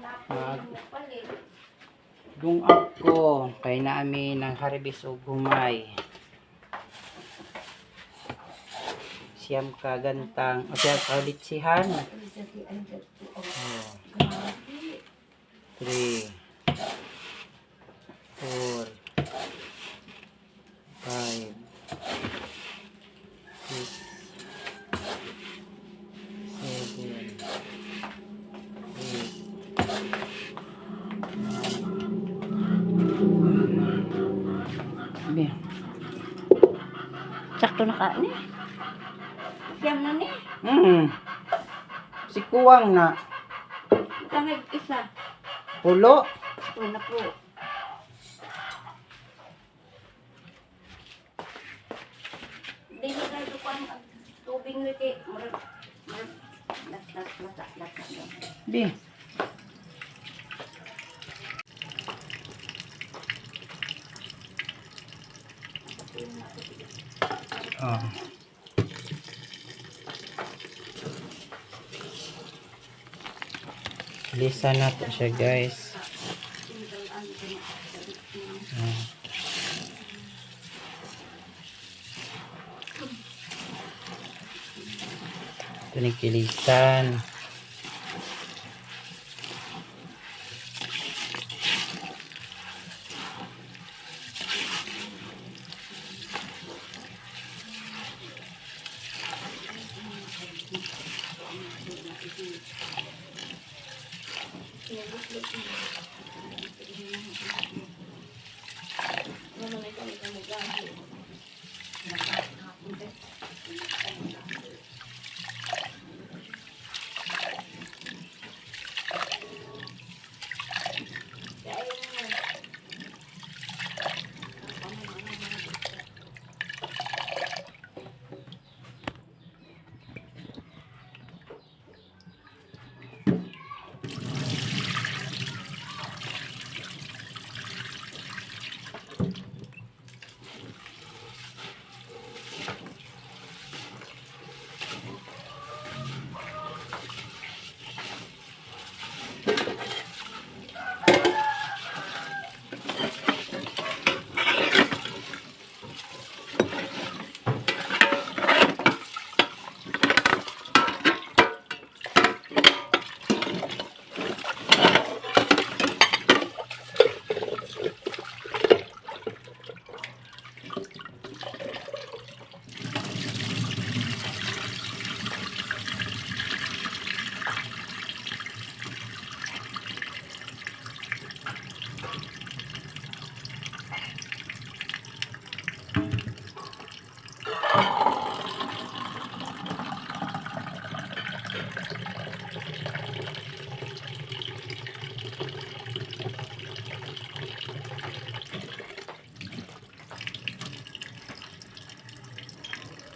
Mag dungag ko kay naami ng haribis og humay. Siyam ka gantang o siyam ka litsihan. Oh. 3, 4, 5, 6, 7, 8, 9. Bi. Sakto na ka ni. Siyam na ni. Si kuwang na. Tangag isa. Pulo. Ito na po. Dili na ito ang tubig ni kay murag murag las las las las las. Bi. Oh. Lisa na to siya, guys. Oh. Ito ni kilisan.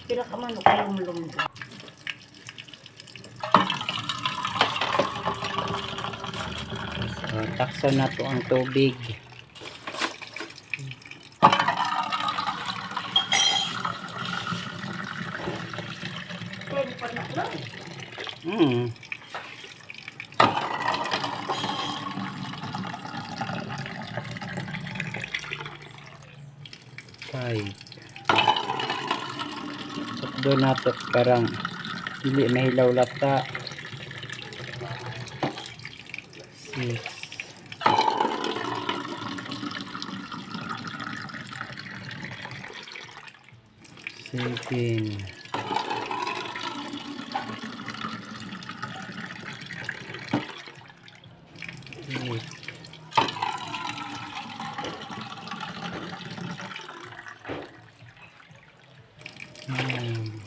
Pila ka man kayong lumdo. So, takso na to ang tubig. 10 pa na lang. 5. Sakdo na to parang dili mahilaw lata. 6, 7, 8, 9.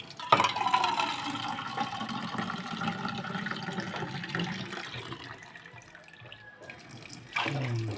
10.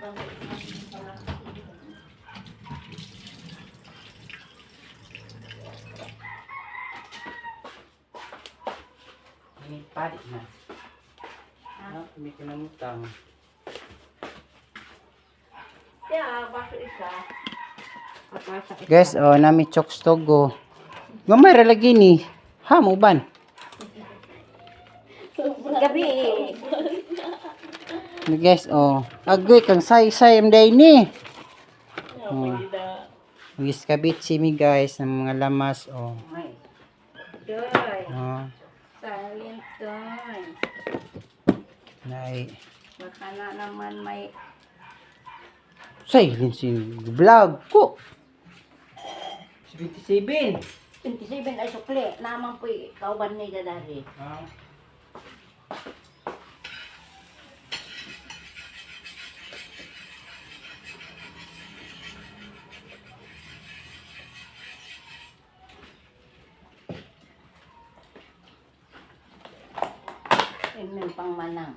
Ini padi na. Ah, hindi ko namutang. Yeah, baso isa. At nasa isa. Guys, oh, nami chokes togo. Gamay ra lagi ni. Ha, mo ban. Gabi. Ni guys, oh. Agoy kang say-say am day ni. Oh. Wis kabit si mi guys ng mga lamas oh. Ay. Doy. Oh, Silent doy. nay. Baka na naman may Say, si vlog ko. 77. 27 ay sukli. Naman po kauban ni dadari. Ah. Imin pang manang.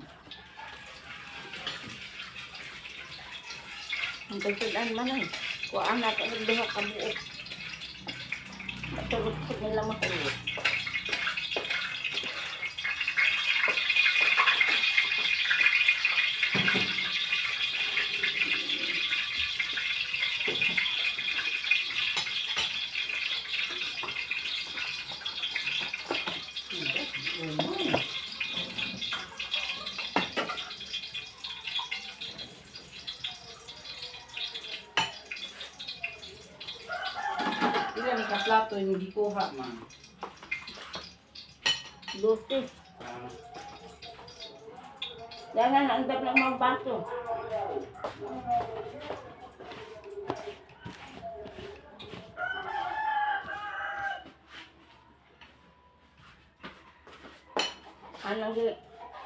Ang pagsudan manang. Kuhaan na ka duha ka buok. Matulog nila matulog. Pila ni ka plato yung gikuha, ma'am? Luti. Ah. Dahil na naandap ng mga baso. Anong gi...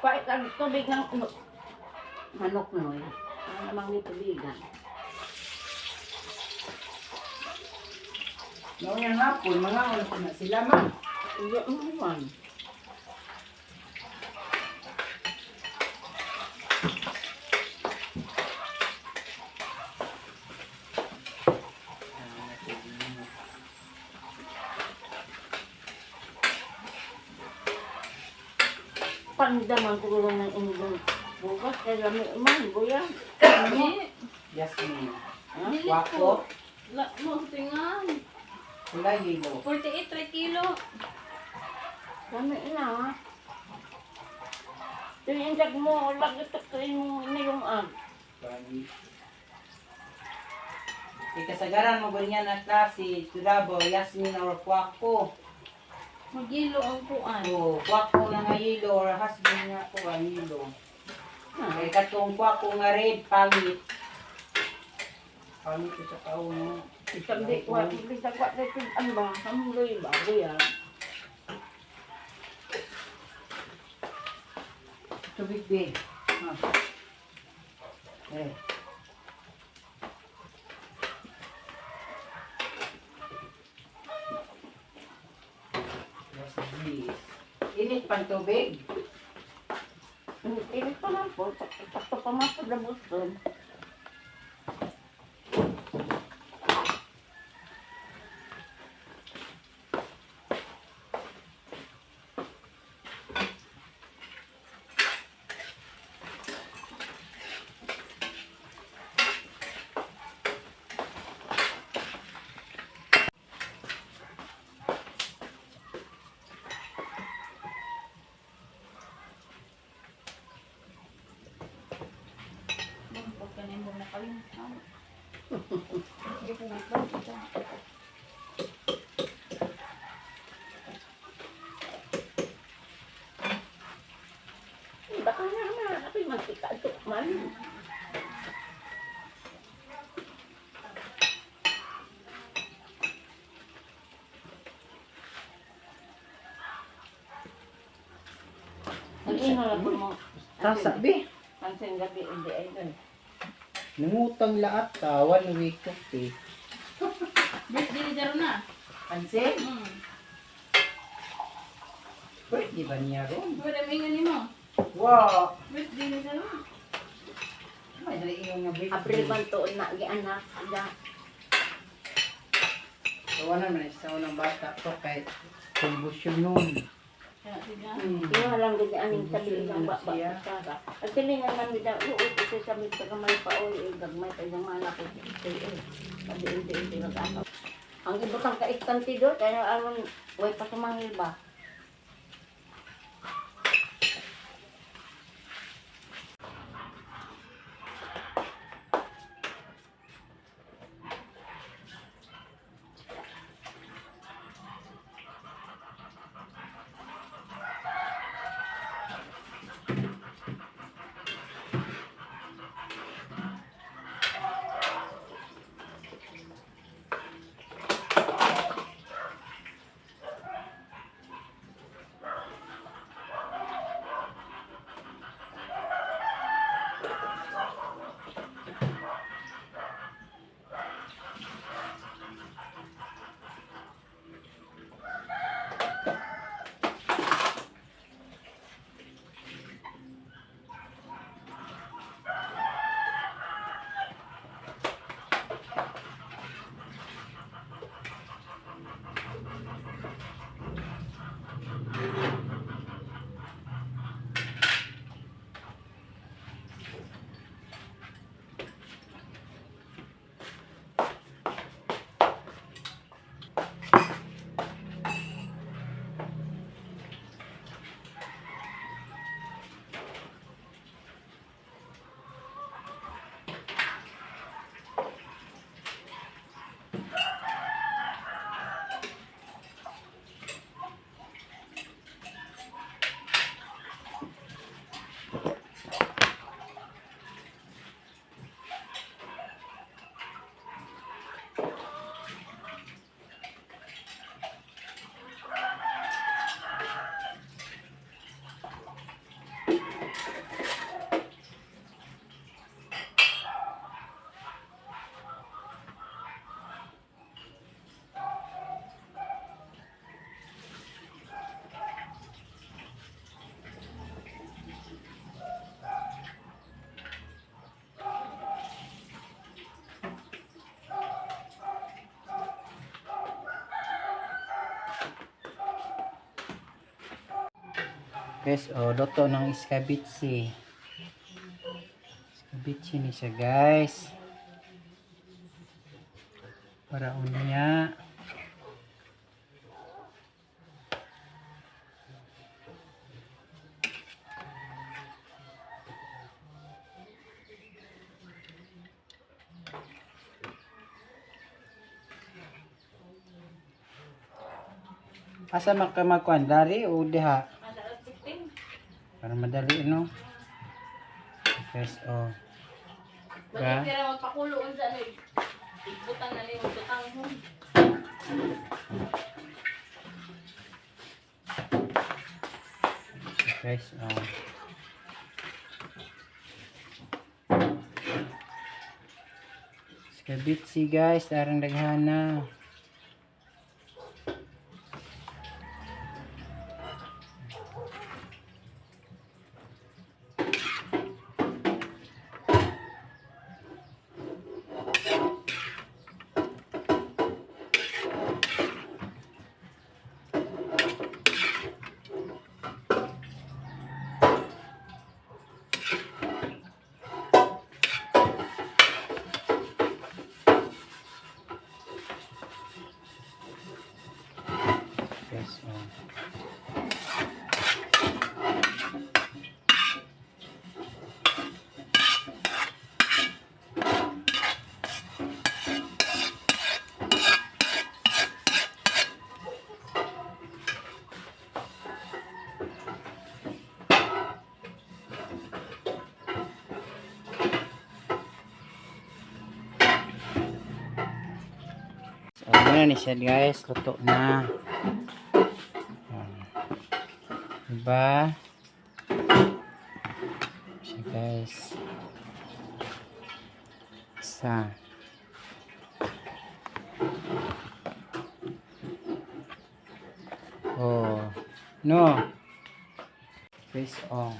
Pait ang tubig ng manok noy. Ano namang may tubigan. Noong yung hapon, mga oras na sila, ma'am. Hindi mo man. Pandaman ko lang ng indong bukas kaya lami man, buya. Hindi. Yasmin. Dili Wako. ko. La, mo, tingan. Kulay yellow. 48 3 kilo. Lami na ha. Tuwing mo, lagi tukuin mo na yung ag. Kay kasagaran mo ganyan na klase, Tudabo, Yasmin or Kwako. Magilo ang kuan. O, Kwako na nga yellow or husband nga ko ang yellow. Kay katong Kwako nga red, pangit. Pangit ko sa kauno. Isang di kwa, bisa kwa na ito, ano ba, hamuloy ba, buya. Tubig, be. Ha. Eh. Yes, please. Init pang tubig. Init pa lang po, sakto pa man sa labos doon. Huwag ka na yung nakalimtan. Sige po, ba? Baka nga na, ako'y magtika ito man. Nag-ingon ako mo. Tasa, be. Pansin gabi, hindi ay doon. Nangutang laat ta, one week to pay. Birthday ni Jaro na. Pansin? Hmm. Pwede ba niya ron? Wala may nga nimo. Wow! Birthday ni Jaro. May dali iyong nga birthday. April man tuon na gianak. Da. Tawanan man sa unang bata to kay convulsion noon. Kinuha lang gid aning sabi isang baba. Sara. At silingan man gid uot ito sa mit sa gamay pa oy eh, gagmay pa yung mga ko. Sabi hindi hindi mag-asaw. Ang ibutang ka istante do kaya aron way pa sumangil ba. Guys, oh, luto ng iskabitsi. Iskabitsi ni siya, guys. Para unya. Asa man ka magkuan dari o diha? Para madali no. Guys, oh. Bakit kaya magpakulo unsa ni? Ibutang na ni butang ho. Guys, oh. Skabitsi guys, arang daghana. Guys, oh. So, ano ni siya guys, luto na. Ayan. Diba? Siya guys. Isa. Oh. No. Guys, oh.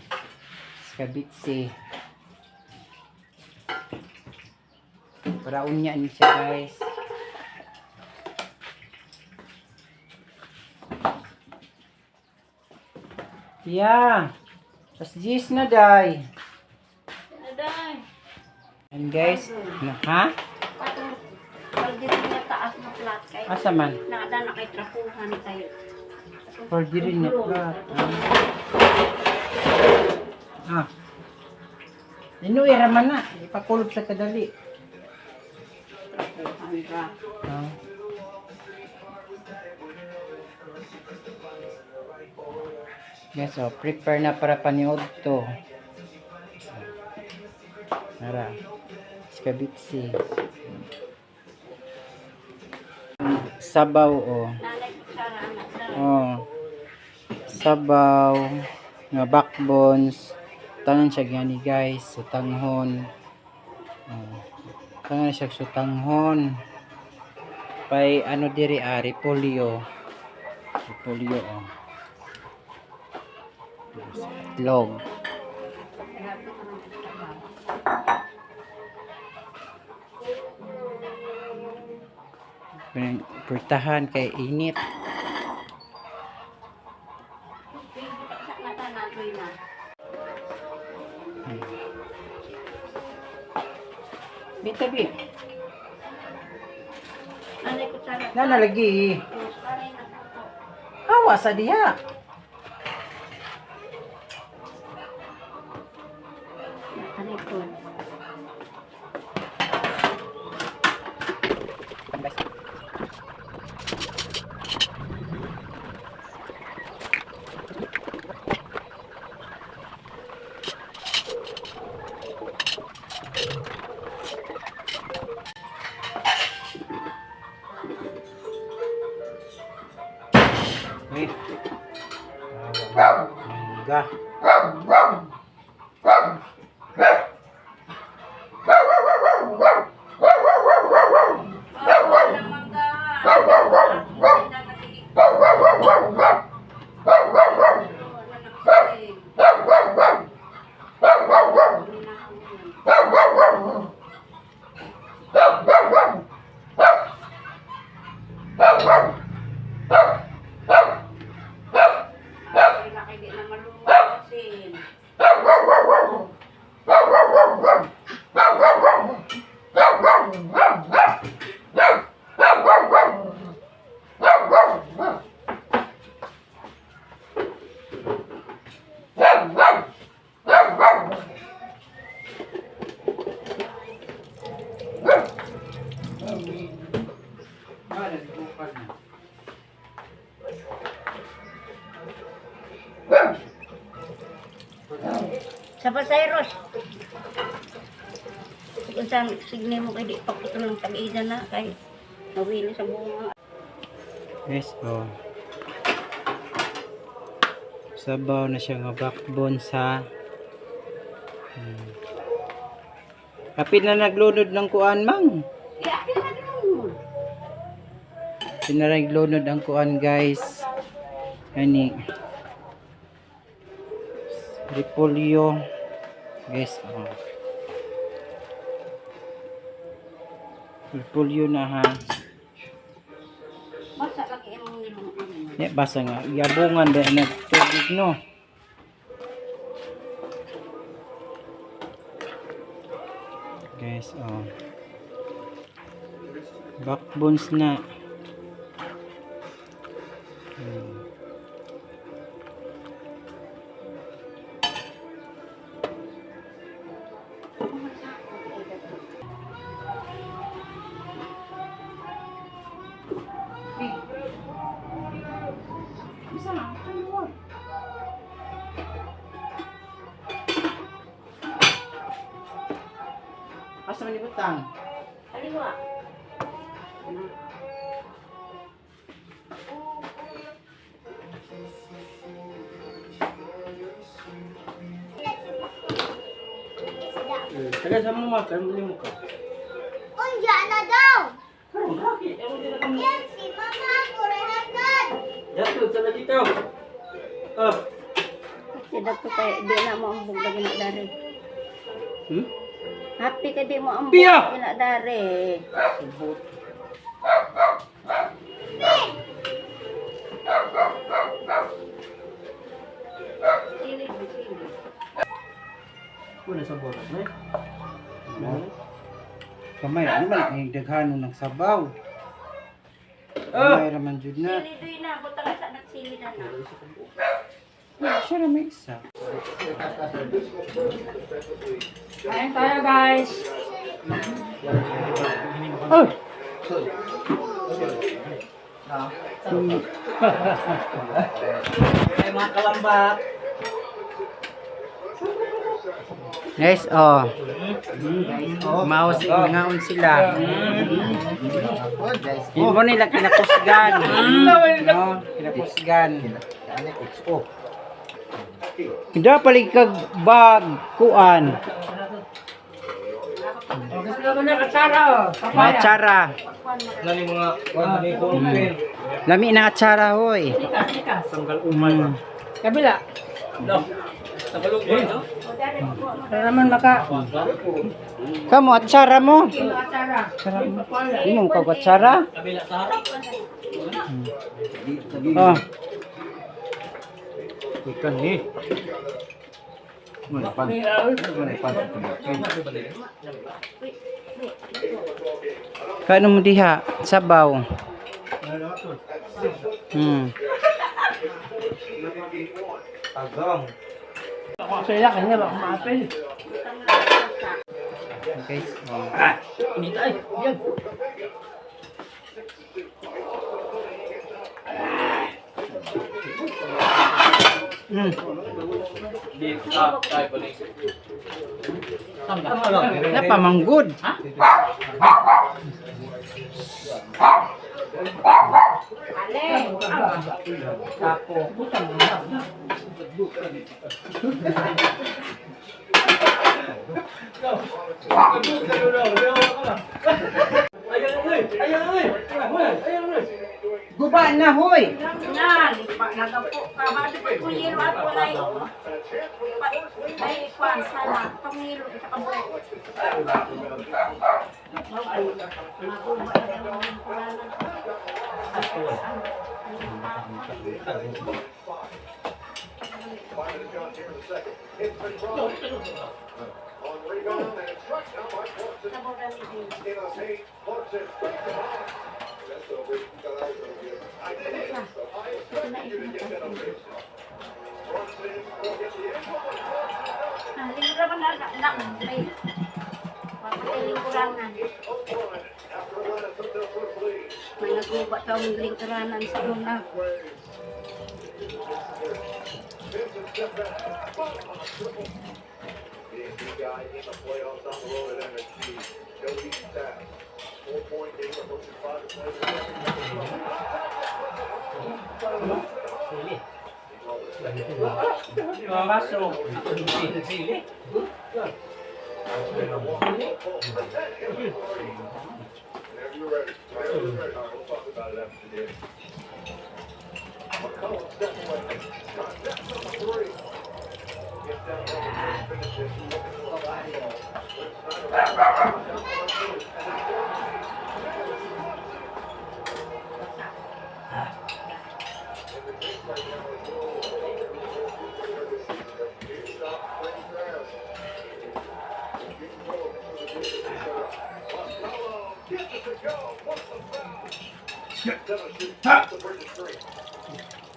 Skabitsi. Para unya ni siya, guys. Yeah. Tas gis na, day. Aday. And guys, na, ha? Patong pag dito na taas na plat kay. Asa man? Nakada na kay trapuhan tayo. For diri na plat. Ah. Inuwi raman na. Ipakulog sa kadali. Trapuhan ra. Ah. Yes, so prepare na para paniod to. Tara. Skabitsi. Sabaw oh. Nanay kutsara anak na. Oh. Sabaw, nga backbones. Tangan siya gani, guys, sa tanghon. Oh. Tangan siya sa tanghon. Pay ano diri ari polio. Polio oh. Itlog. Purtahan kay init. Sa natanatoy na. Bitabi. Nanay kutsara. Nana lagi. Kutsara na po. Hawa sa diha. Nanay ko. Eh. Mangga. Walang mangga. Sa Pasayros. Kung saan signe mo kay di pagputol ng tag-ida na kay mawili sa bunga. Yes, oh. Sabaw na siya nga backbone sa. Kapit na naglunod ng kuan, mang. Kaya akin na ganun. Kapit na naglunod ang kuan, guys. Ani. Repolyo. Guys, oh. Repolyo na ha. Basta lagi imong nilungan. Ne, basa nga. Yabungan ba na tubig, no? Guys, oh. Backbones na. Asa man ibutang? Kaliwa. Taga sa mo ma, mo ka. Unya na daw. Karon raki, ewan din na Yan si Mama Kurehakan. Yato sa lagi ka. Ah. Kasi dato kay di na mo ang bugdag na dari. Happy ka di mo ang Pia! Pinadare. Subot. Sili, sili. Wala sa boras na eh. Kamay, ano man ang daghanon ng sabaw. Kamay raman jud na. Sili doy na, butang sa nagsili na na. Siya ra may isa. Kain tayo, guys. Oh! Ay, mga kalambat. Guys, oh. Mouse ngaon sila. Mo nila kinakusgan. No, kinakusgan. Hindi palig kag bag kuan. Gusto ko na katsara, oh. Mga atsara. Nani mga kuan ni Colvin. Lami na atsara hoy. Sanggal umay. Kabila. No. Tagalog ba no? Para naman maka. Kamo atsara mo. Katsara. Di mo kag atsara. Kabila sa harap. Oh. Ikan ni. Kaano mo diha? Sabaw. Agam. Sila kanya baka maapil. Guys, oh. Ah, init ay. Yan. Di ah, ay balik. Tama lang. Napamanggod. Tapo. Butang na. Guba na hoy. Yan, nagapo ka. Bakit pa kung yelo at walay. Ay, kwan, sana. Pangilo, sa kabuo. Ah, lingkura man na, na, may, may lingkuranan. May naguba daw ang lingkuranan sa una. Baso. Sili.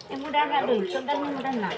Eh, muda na doon. Sundan mo muda na.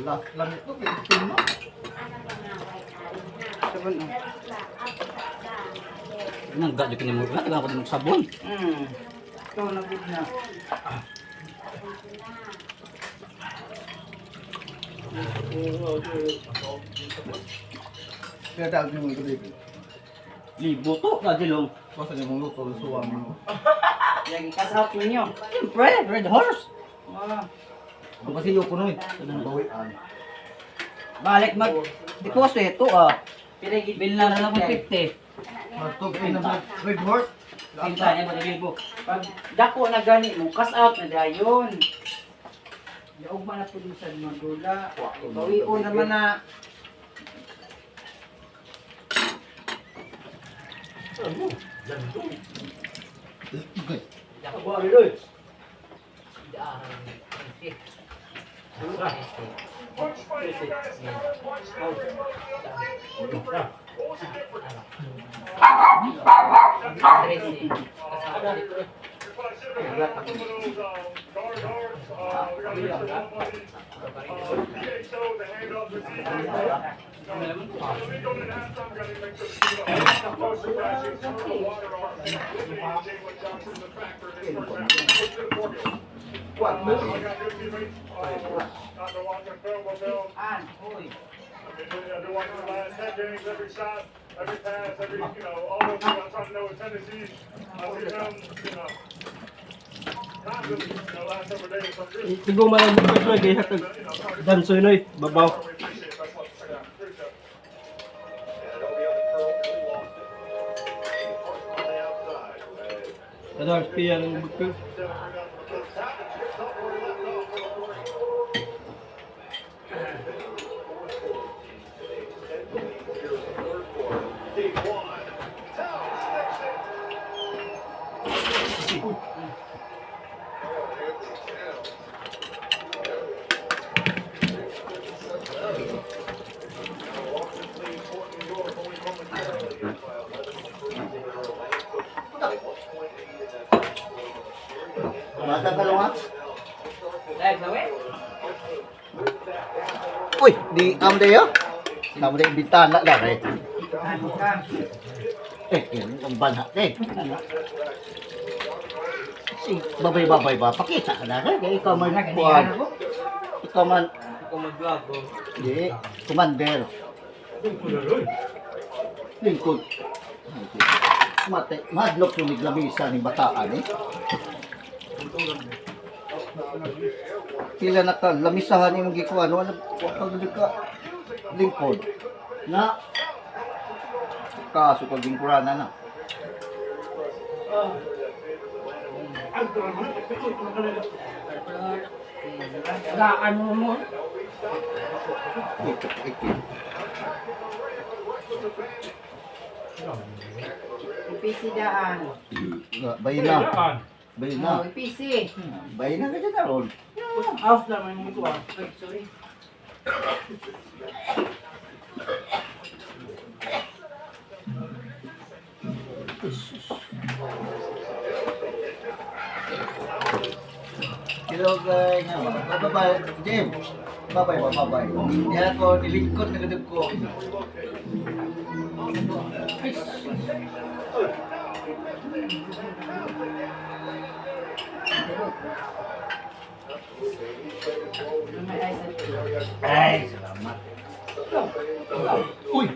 Last lang ito, kaya mo. Sabon oh. Nang gadyo kini mo, taga ko din sabon. Ikaw na good na. Kaya tawag mo ito, baby. Libo to, gadyo long. Basta niya mong luto, suwa mo. Lagi kasap ninyo. Siyempre, Red Horse. Ah. Ang kasi yoko nun eh. Bawian. Balik mag deposit to ah. Pinagit. Bill na lang akong 50. Matog ay na Red Horse. Pinta niya ba libo. Pag dako na gani mo, cash out na dayon. Yaugma na pud mo sa magula. Bawion naman na. Okay. An, oy. I've been watching the last 10 games, every shot, every pass, every, all those things. I'm trying to know his tendencies. I see him, constant, last several days. So I'm just, Tigo man ang bukod noy kay hatag dansoy noy babaw. we appreciate it. Best luck. Check it out. Appreciate it. Kadar piya ng bukod. Mata ka lang ha? Dahil sawi. Uy, di am dayo. Namo day bintana lang eh. An ka. Eh, yun ang banha eh. Si babay-babay ba? Pakita ka na eh. Kaya ikaw man kuan. Ikaw man Ikaw mag-vlog. oh. di commander. Lingkod. Mate, madlok yung naglamisa ni bataan eh. Sila naka lamisahan imong gikuan wala wa ka gud ka lingkod. Na kaso kag lingkurana na. Gaan mo mo. Ito, ito. Ipisi daan. Bayi na. Bayi Oh, na. ipisi. Bayi na ka dyan aron. House na man mo ah. Ay, sorry. Hello guys. Bye bye. Jim. Bye bye bye bye. Diyan ako nilingkod na gadug ko. May ice at Ay, salamat. Uy.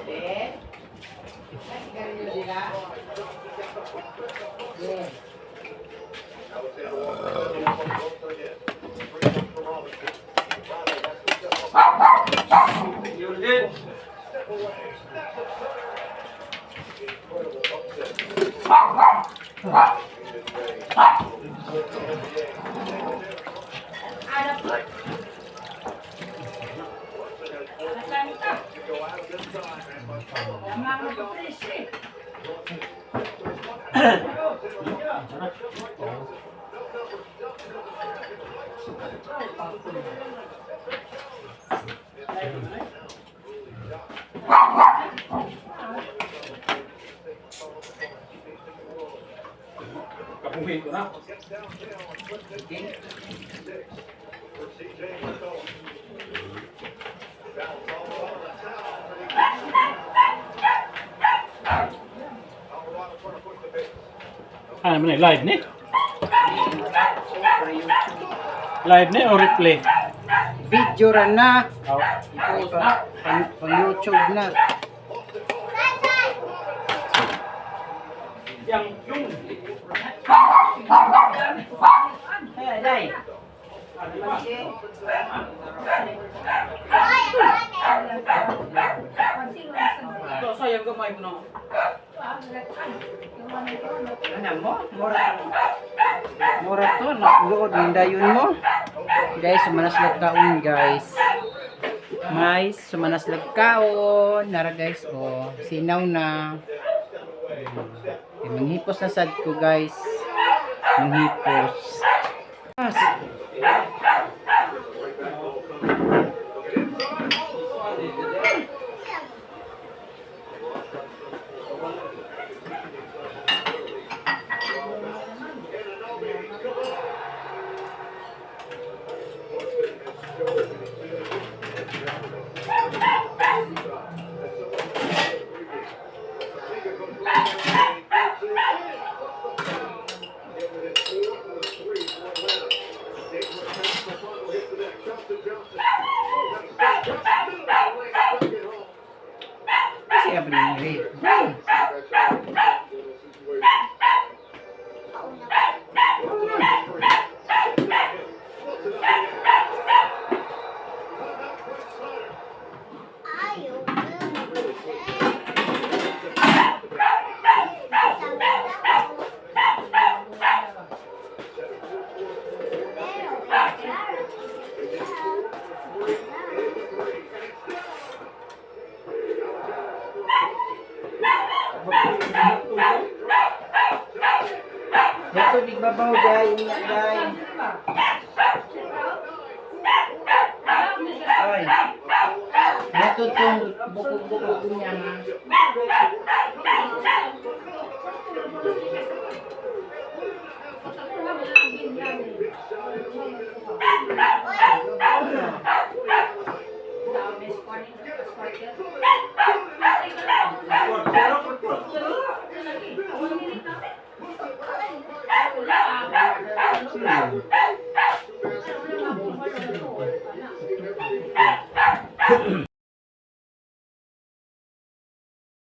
Ben. Ay, sigarilyo dila. Ben. Kapuhin ko na. Ano man eh, live ni? Live ni o replay? Video ra na. Oh. Pang YouTube na. Say-say. Yang yung Ay, day. Ay, ang gani. Ito, sayang gamay mo na. Ano mo? Mura. Mura to, nakluod ng dayon mo. Guys, sumanaslag kaon, guys. Mais, sumanaslag kaon. Nara guys, oh, sinaw na. Eh, manghipos na sad ko, guys. Manghipos. As. Kasi abri Ayaw. Dito bigbabaw day, unya day. Ay. Dito tong bukog-bukog niya ha.